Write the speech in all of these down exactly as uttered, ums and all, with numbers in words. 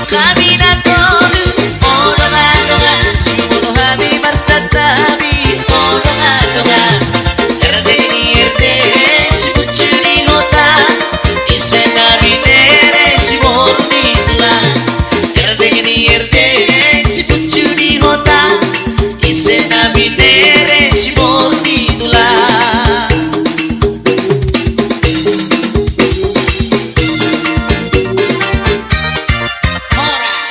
Hami na tolu, o dongan-dongan, sumolo hami marsantabi, o dongan-dongan. Erdeng ni erdeng, sipuncu ni hota, ise na binere siboru ni tulang. Erdeng ni erdeng, sipuncu ni hota, ise na binere siboru ni tulang. Horas.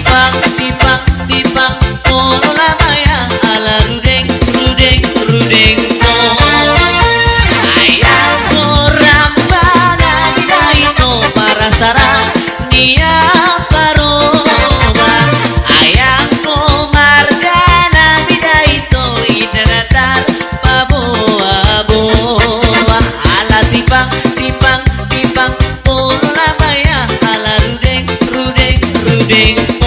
Timpang, timpang, timpang, molo na maya, ala rudeng, rudeng, rudeng, o. Ayam gorang bana di daito, parasara ni ampa roba. Ayam ko margana di daito, inda na tarpaboa-boa. Ala timpang, timpang, timpang, molo na maya, ala rudeng, rudeng, rudeng, o.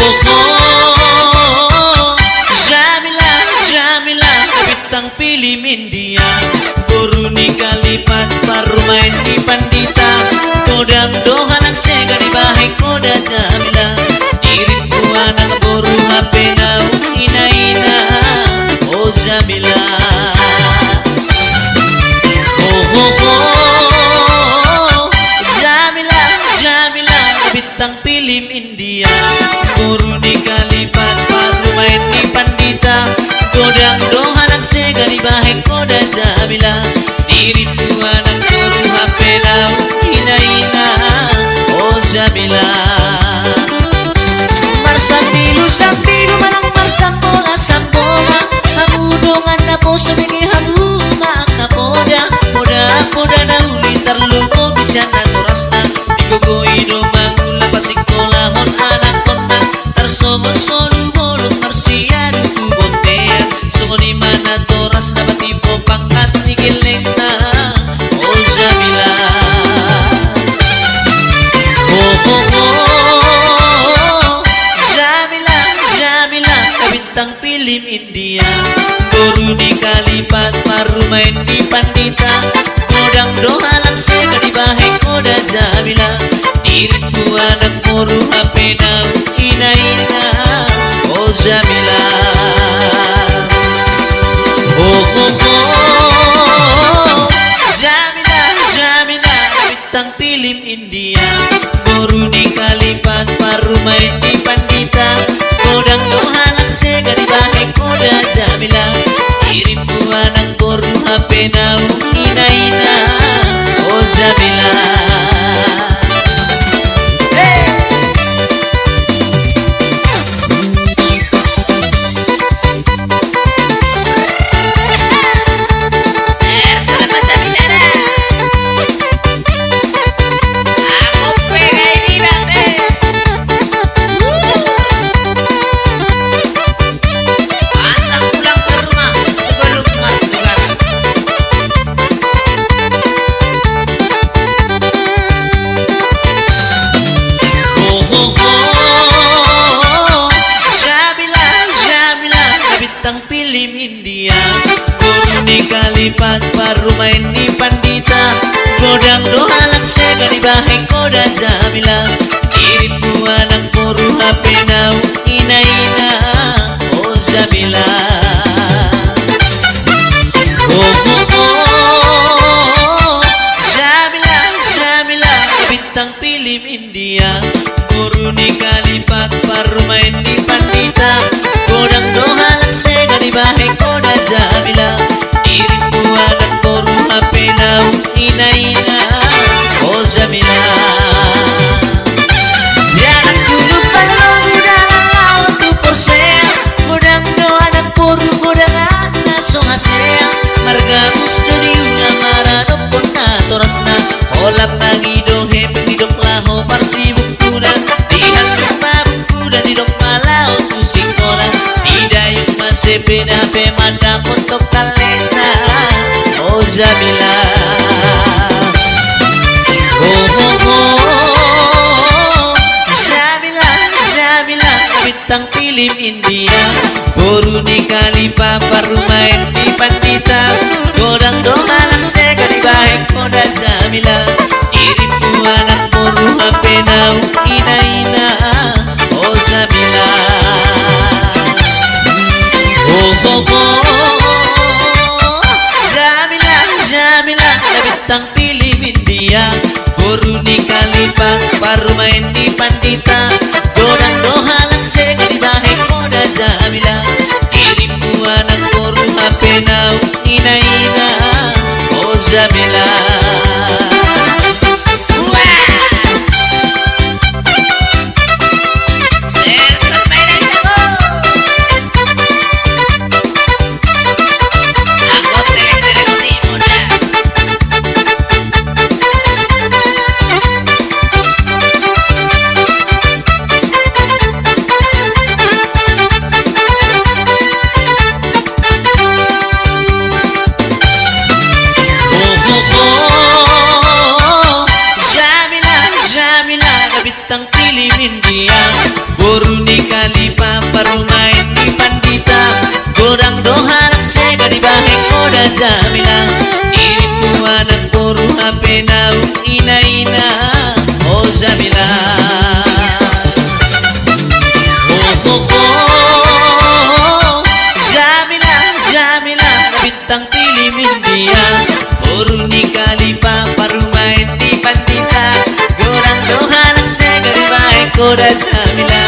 Oh, Jamila, Jamila, bintang film India. Boru ni Kalipat, parumaen ni pandita. Godang do halak sega dibahen ho da Jamila. Dirimpu anak boru hape naung ina-ina. Oh, Jamila. Oh, oh, oh. Jamila, Jamila, bintang film India. Boru ni Kalipat, parumaen ni pandita. Godang do halak sega dibahen ho da Jamila. Dirimpu anak boru hape naung ina-ina. Oh, Jamila. Marsambilu-sambilu manang marsambola-sambola. Hamu dongan naposo, bege hamu ma angka poda. Poda-poda na uli tarlumobi sian natorasna. Digogoi do mangula pasingkolahon anakkonna. Tarsongon solu bolon marsiadu tu bontean. Songon i ma natorasna patipo pangkat ni gellengna. Oh, Jamila. Oh, oh, oh. Jamila, Jamila, bintang film India. Boru ni Kalipat, parumaen ni pandita. Godang do halak sega dibahen ho da Jamila. Dirimpu anak boru hape naung ina-ina. Oh, Jamila. Oh, oh, oh. Jamila, Jamila, bintang film India. Boru ni Kalipat, parumaen ni pandita. Godang do halak sega dibahen ho da Jamila. Dirimpu anak boru hape naung ina-ina. Oh, Jamila. Hey. Ho, ho, ho. Jamila, Jamila, bintang film India. Boru ni Kalipat, parumaen ni pandita. Godang do halak sega dibahen ho da Jamila. Dirimpu anak boru hape naung ina-ina. Oh, Jamila. Oh, oh, oh. Jamila, Jamila, bintang film India. Boru ni Kalipat, parumaen ni pandita. Godang do halak sega dibahen ho da Jamila. Dirimpu anak boru hape naung ina-ina. Oh, Jamila. Di anak gulu palo godang laho tu porsea. Godang do anak boru godang anak so hasea. Margabus do diula maradophon natorasna. Holan mangido hepeng didok laho marsibuk tuda. Dihal ma bukuda didok ma laho tu sikola. Didayung ma sepeda pe mandapot tong kalenda. Oh, Jamila. Oh, oh, oh. Jamila, Jamila, bintang film India. Boru ni Kalipat, parumaen ni pandita. Godang do halak sega dibahen ho da Jamila. Dirimpu anak boru hape naung ina-ina. Oh, Jamila. Oh, oh, oh. Jamila, Jamila, bintang film India. Boru ni Kalipat, parumaen ni pandita. Godang do halak sega dibahen ho da Jamila. Dirimpu anak boru hape naung ina-ina. Oh, Jamila. Wah! Jamila, Jamila, bintang film India. Ia, boru ni Kalipa, parumaen ni Pandita, godang do halak sega dibahen Oda Jamila. Dirimpu anak boru hape naung ina-ina, o Jamila. Ho, ho, ho. Jamila, Jamila, bintang pilih India. Boru ni Kalipa, parumaen ni Pandita, godang do halak sega dibahen Oda Jamila.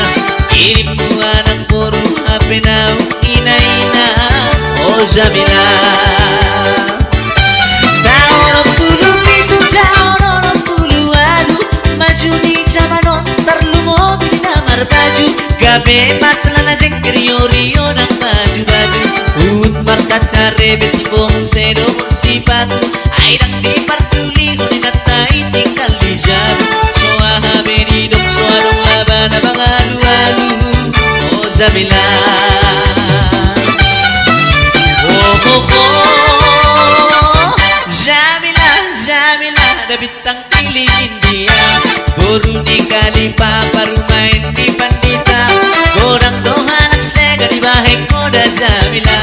Dirimpu anak boru hape naung ina-ina, o Jamila. Taon onom pulu pitu, taon onom pulu ualu, maju ni jaman on, tarlumobi di na marbaju, gabe ma celana jengger, rio-rio nang baju-baju. Huhut markaca rebet, timbo muse dohot sipatu, ai ndang diparduli do inanta i tinggal di jabu. So aha be didok, so adong laba na mangalu-alu, o Jamila. Ho, ho, ho. Jamila, Jamila, da bintang pilih India. Boru ni Kalipa, parumaen ni Pandita, godang do halak sega dibahen Oda Jamila.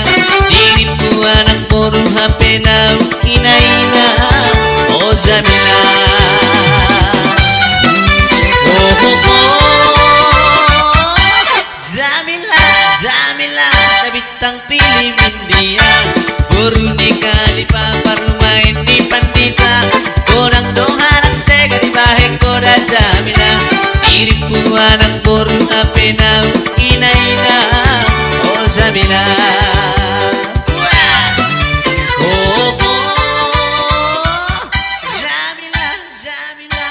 Dirimpu anak boru hape naung ina-ina, o Jamila. Ho, ho, ho. Jamila, Jamila, da bintang pilih India. Boru ni Kalipa, parumaen ni Pandita, godang do halak sega dibahen Oda Jamila. Dirimpu anak boru hape naung ina-ina, o Jamila. Wah. Ho, ho. Jamila, Jamila.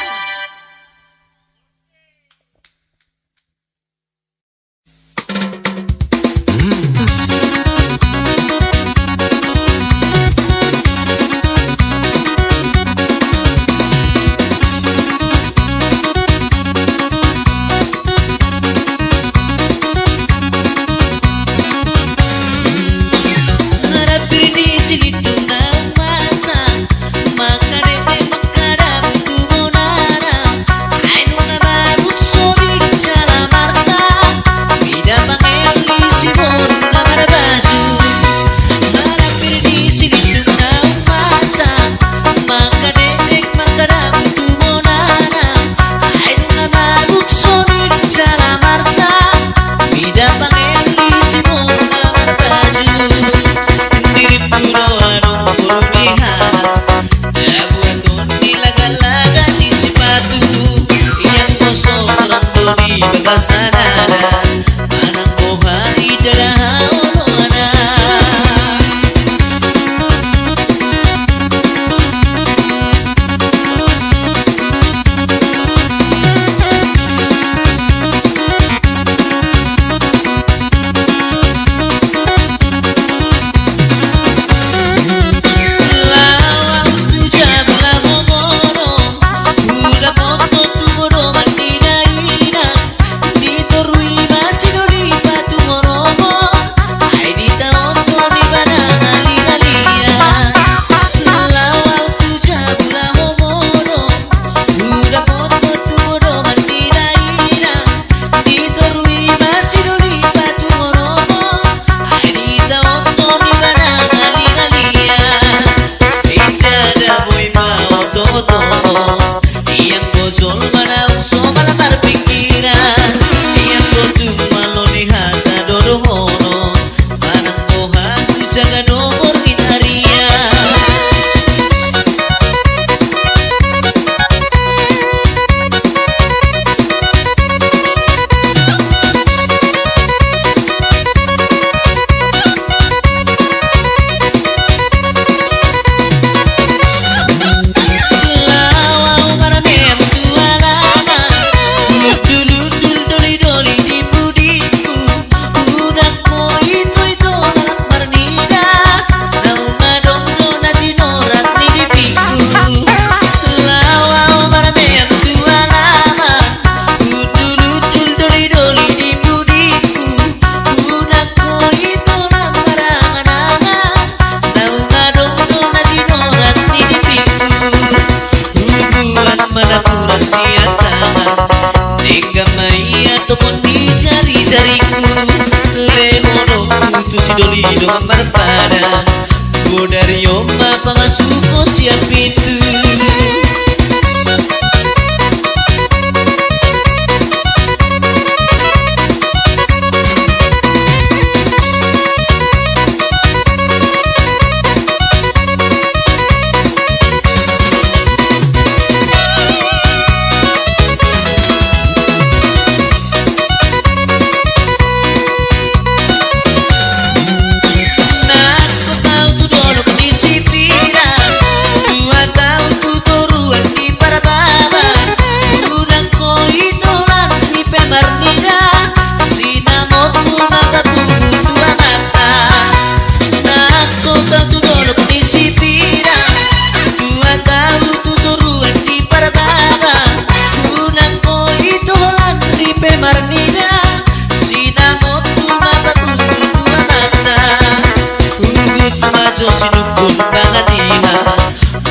Dirimpu do anak boru ni halak, na buat on di laga-laga ni sipatu. Ia poso torang do di bagasan adat, manang boha i da haoloanna. Topot ni jari-jariku, lehononku tu si doli dongan marpadan. Bodari on ma pamasukhon sian pintu. Nangkok au tu dolok ni si Pira, tua tau tu toruan ni Parbaba. Unang ho ito holan ripe marnida, sinamotmu ma papungu tu amanta. Nangkok au tu dolok ni si Pira, tua tau tu toruan ni Parbaba. Unang ho ito holan ripe marnida, sinamotmu ma papungu tu amanta. Huhut ma jo sinungkun panganihan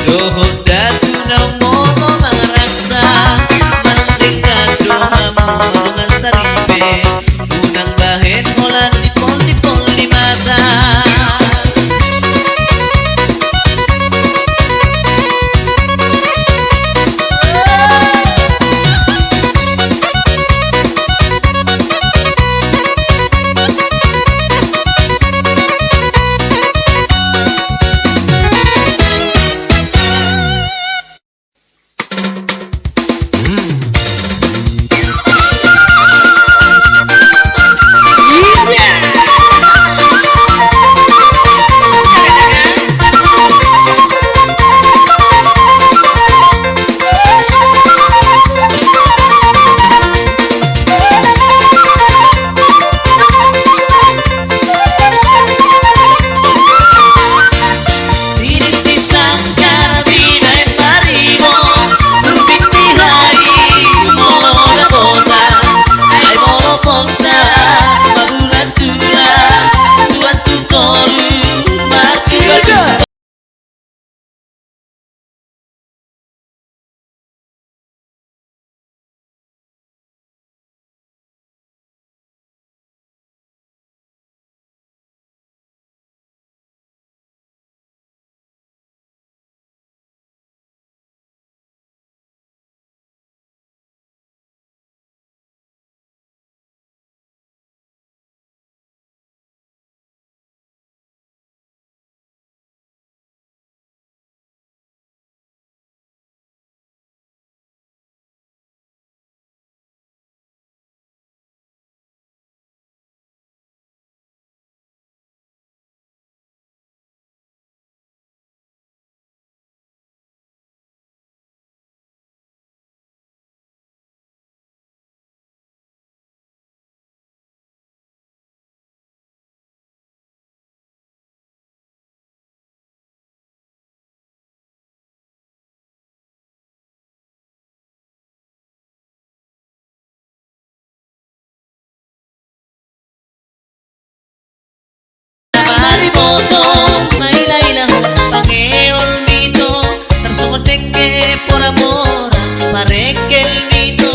dohot datu naung momo mangaraksa. Mandenggan do hamu dongan saripe, unang bahen holan dipol-dipol ni mata. Rinti sangkar binaen marimo, rumpit ni hai molo dapotan, ai molo ponta, mabulan tulang, tuan tu toru, martuba. Mariboto, mailaila, pangeol mito, tarsongon dengke porapora, parengkel mito,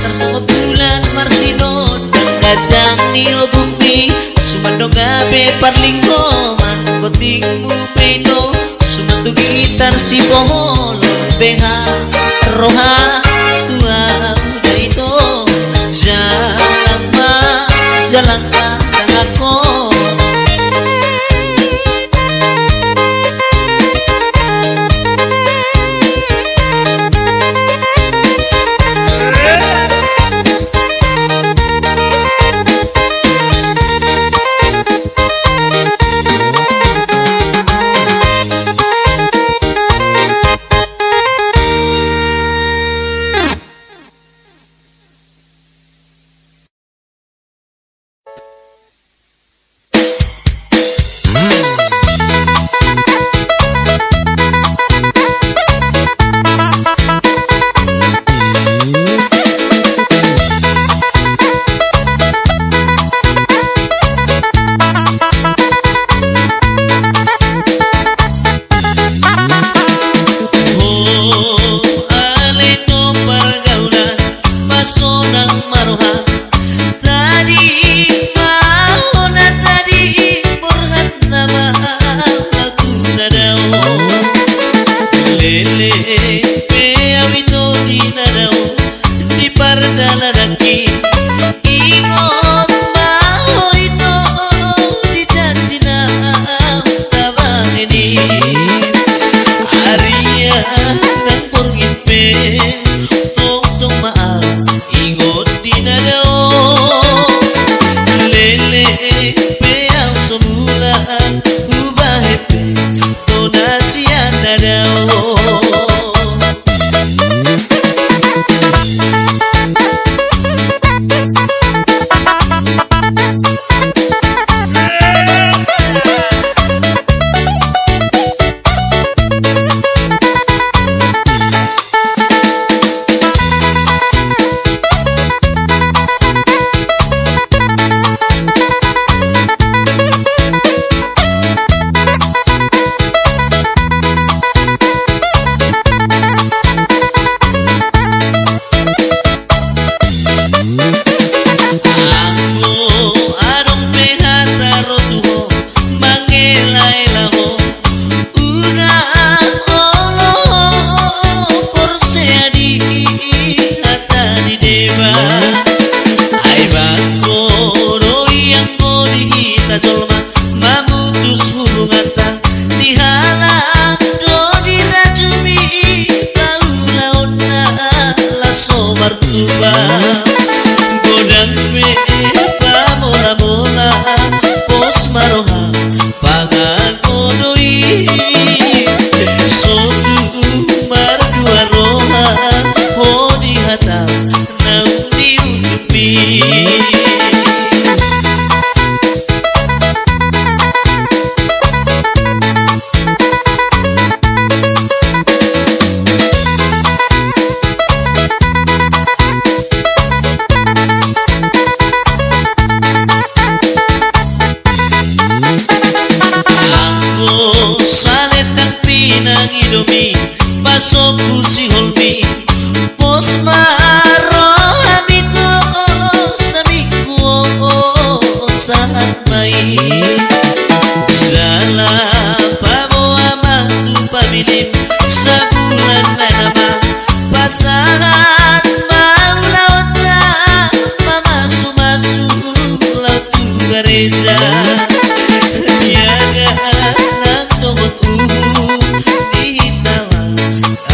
tarsongon bulan marsinondang, ganjang ni obukmi, sumandong gabe parlinggoman, gotingmu pe ito, suman tu gitar sipoholon, beha roha tu ahu da ito, jalang ma, jalang ma tanganhon. Esa, niaga nang tongon uhum di talang,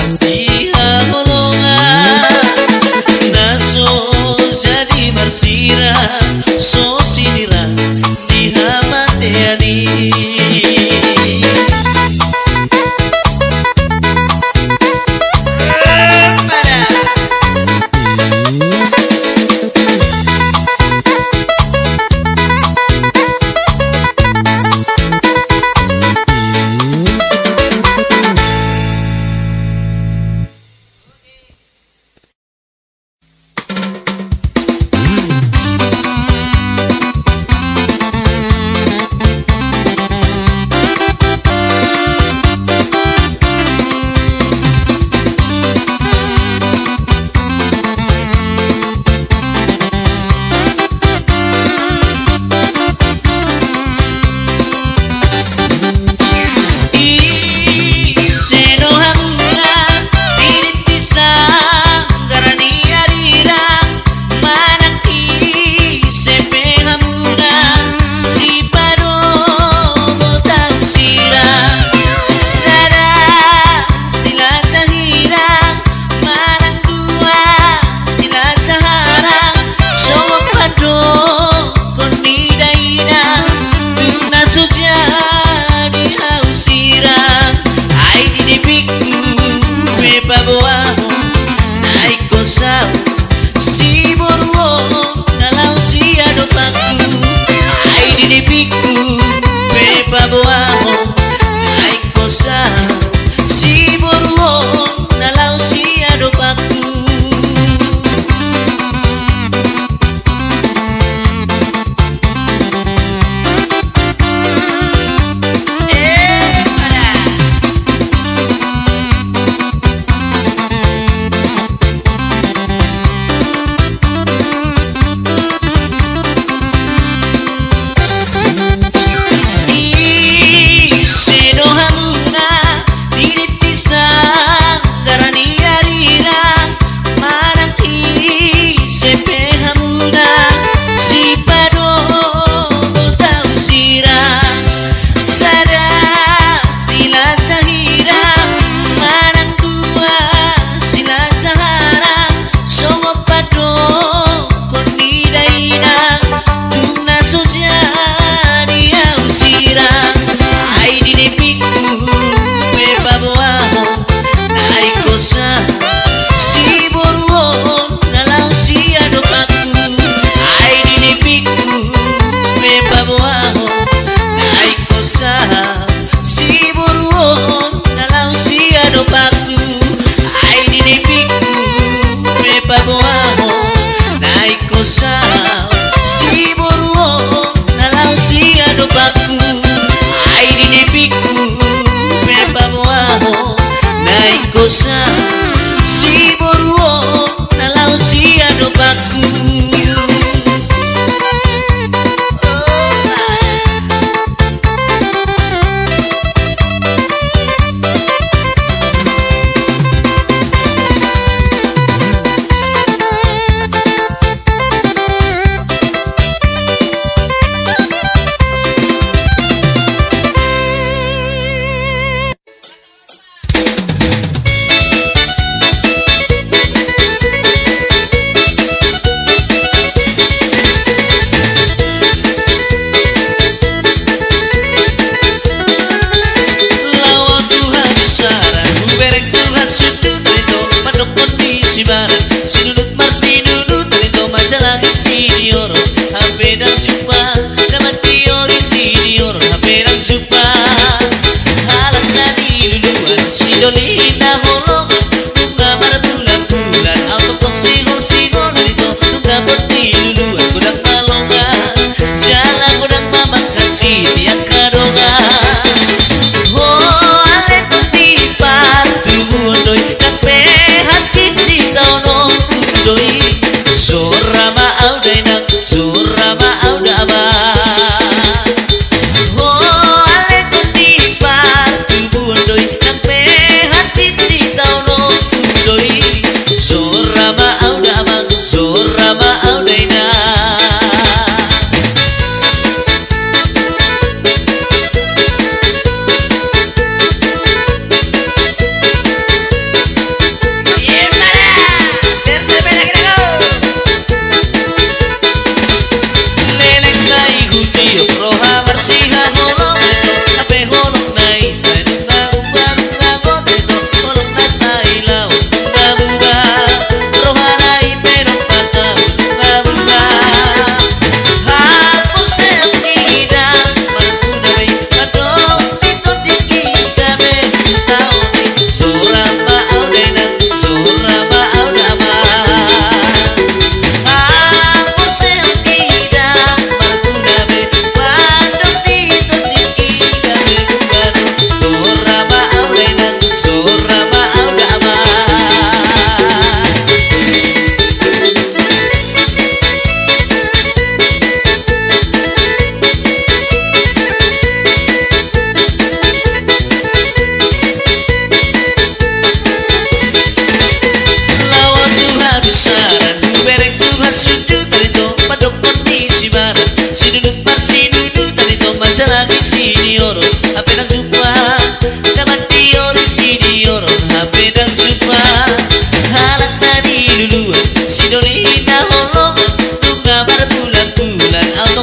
asi haholongan, na so jadi marsirang, so sinirang di hamatean i.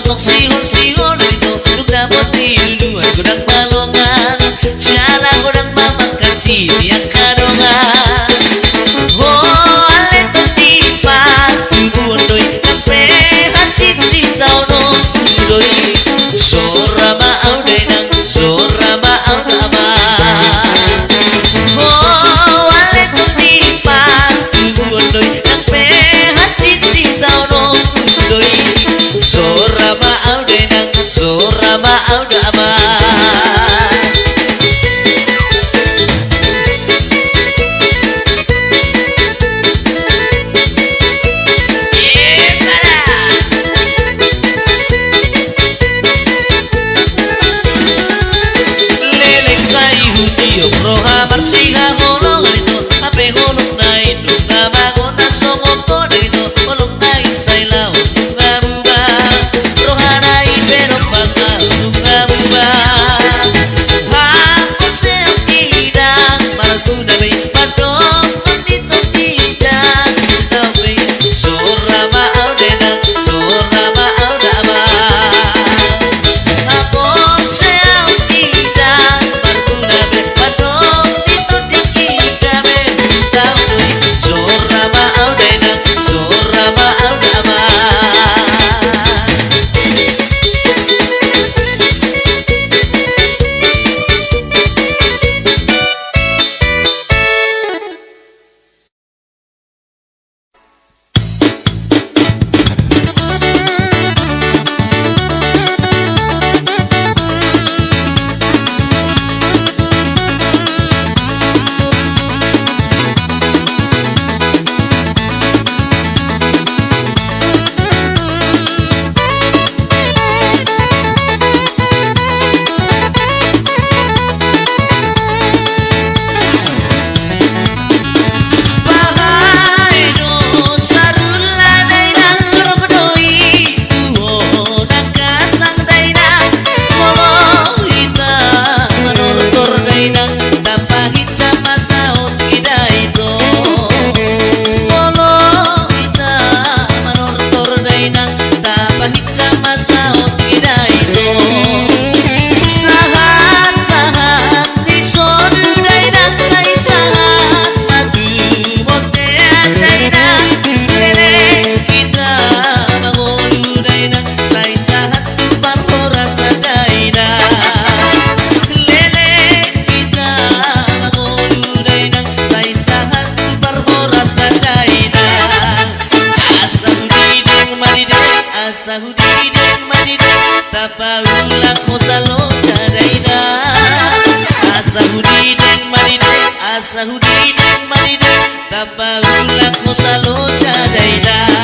Tong sihol-sihol do ito, dung dapot di luluan godang malongang, jala godang mamangkaci di angka dongan. Ho, ale tondi patubuhon do i, nang pe hansit sitaonon do i. Sora ma au dainang, sora ma au damang. Ho, ale tondi patubuhon do i, nang pe hansit sitaonon do i. Sora ma au dainang, sora ma au damang. Leleng sai hutiop roha marsihaholongan ito, hape holong na i nunga magotan songon poda ito, holong na i sai laho nunga bubar, roha na i pe dompak laho nunga bubar. Hape sai hutidang marguna be i, mandok Tapahinsa ma saut i dainang. Sahat, sahat ni solu dainang, sai sahat ma tu bontean dainang. Leleng hita mangolu dainang, sai sahat tu parhorasan dainang. Leleng hita mangolu dainang, sai sahat tu parhorasan dainang. Asa hudideng ma dideng, asa hudideng ma dideng, tapaulak hosa loja dainang. Asa hudideng ma dideng, asa hudideng ma dideng, tapaulak hosa loja dainang.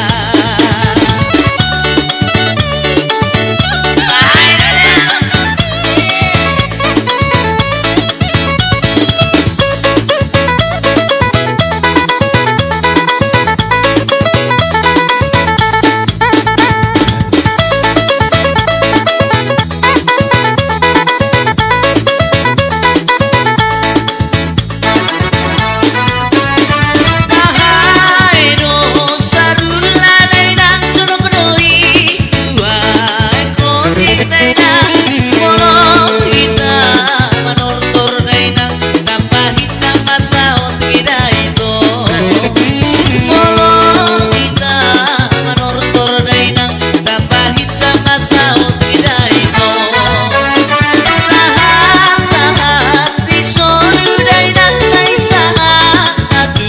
Tapahinsa ma saut i dainang. Sahat, sahat ni solu dainang, sai sahat ma tu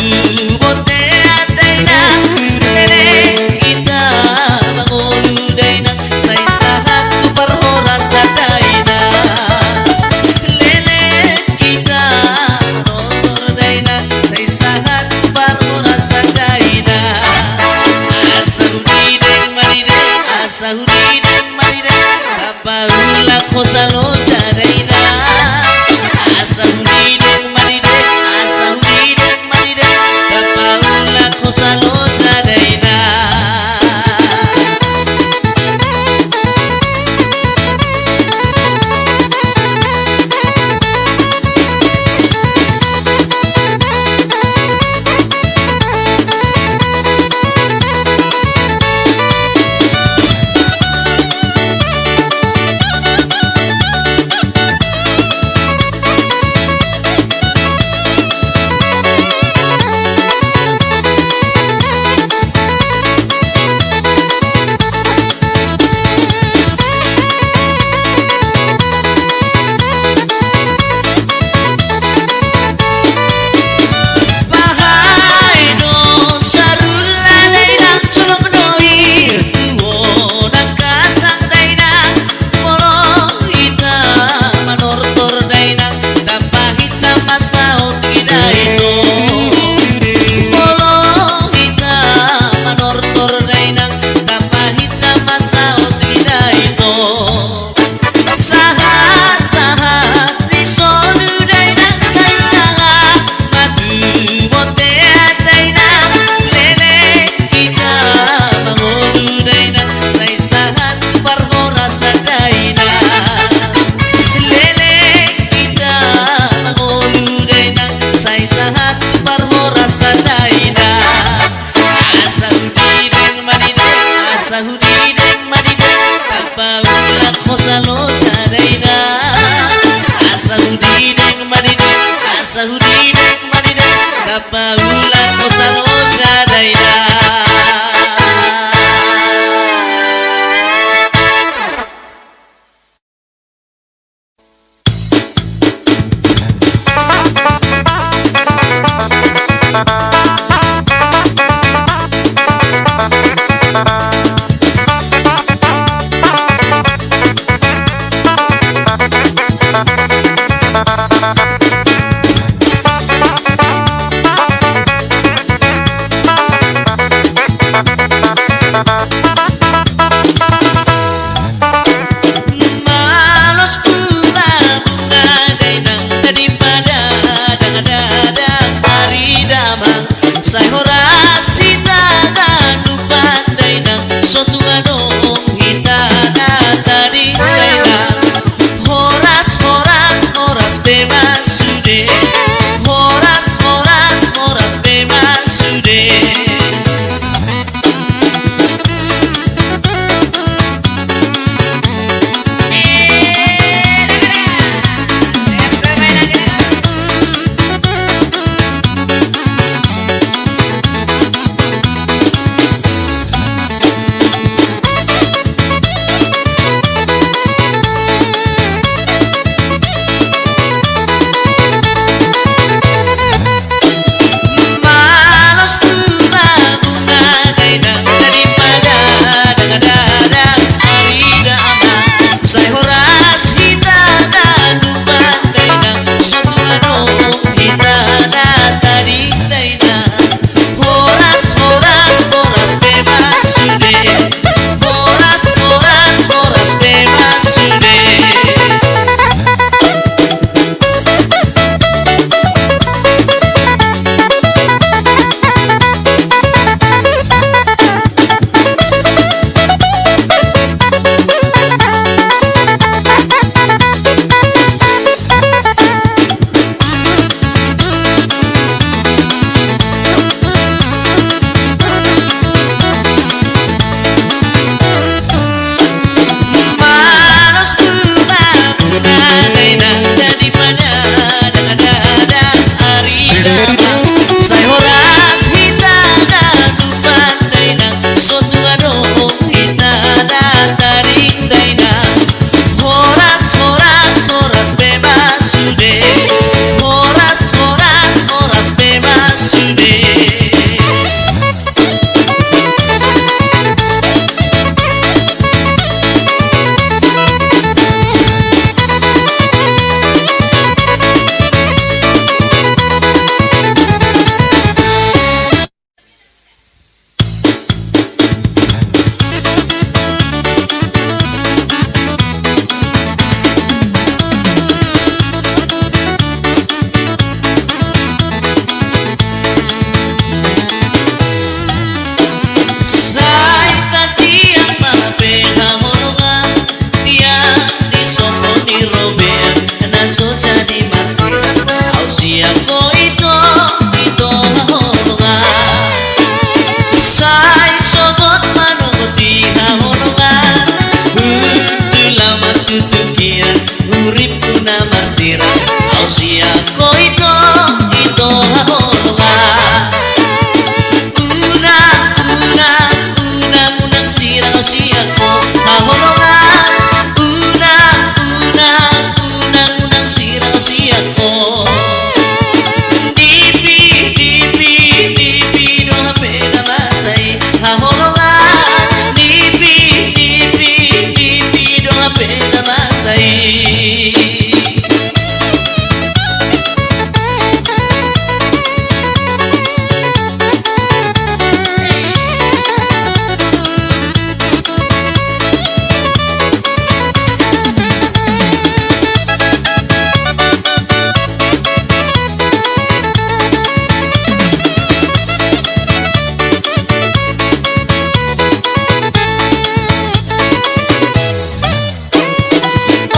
bontean dainang. Leleng hita mangolu dainang, sai sahat tu parhorasan dainang. Leleng hita manortor dainang, sai sahat tu parhorasan dainang. Asa hudideng ma dideng, asa hudideng ma dideng, tapaulak hosa loja dainang. Asa hudideng ma dideng, asa hudideng ma dideng, tapaulak hosa loja dainang.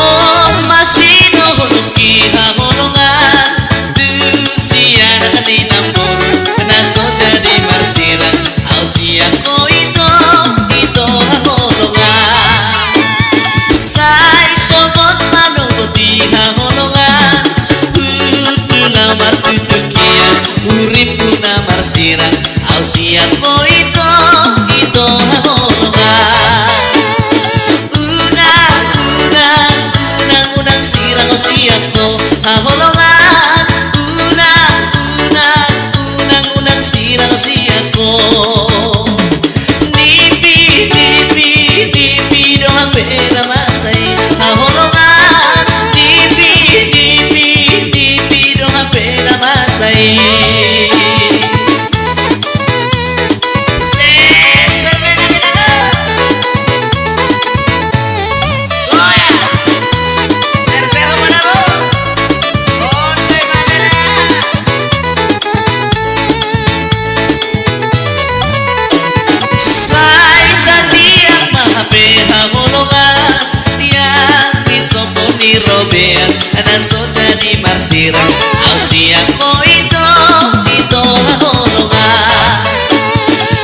On ma sinohononki haholongan, tu sianak ni namboru na so jadi marsirang, au sian ho ito, ito haholongan. Sai sogot manongoti haholongan, hundul na martutukian, huripku na marsirang, au sian ho ito, ito haholongan. Unang, unang, unang, unang sirang au sian ho haholongan. Unang, unang, unang, unang sirang au sian ho. Nipi, nipi, nipi do hape na masa i haholongan. Nipi, nipi, nipi do hape na masa i. Sai tatiang ma hape haholongan, tiang ni sopo ni robean, na so jadi marsirang, au sian ho ito, ito haholongan.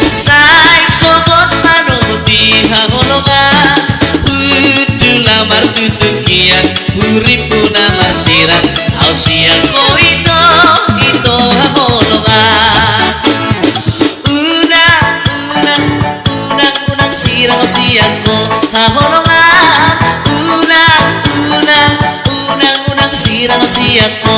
Sai sogot manongoti haholongan, hundul na martutukian, huripku na marsirang, au sian ho ito, ito haholongan. Unang, unang, unang, unang sirang au sian ho haholongan. Unang, unang, unang, unang sirang au sian ho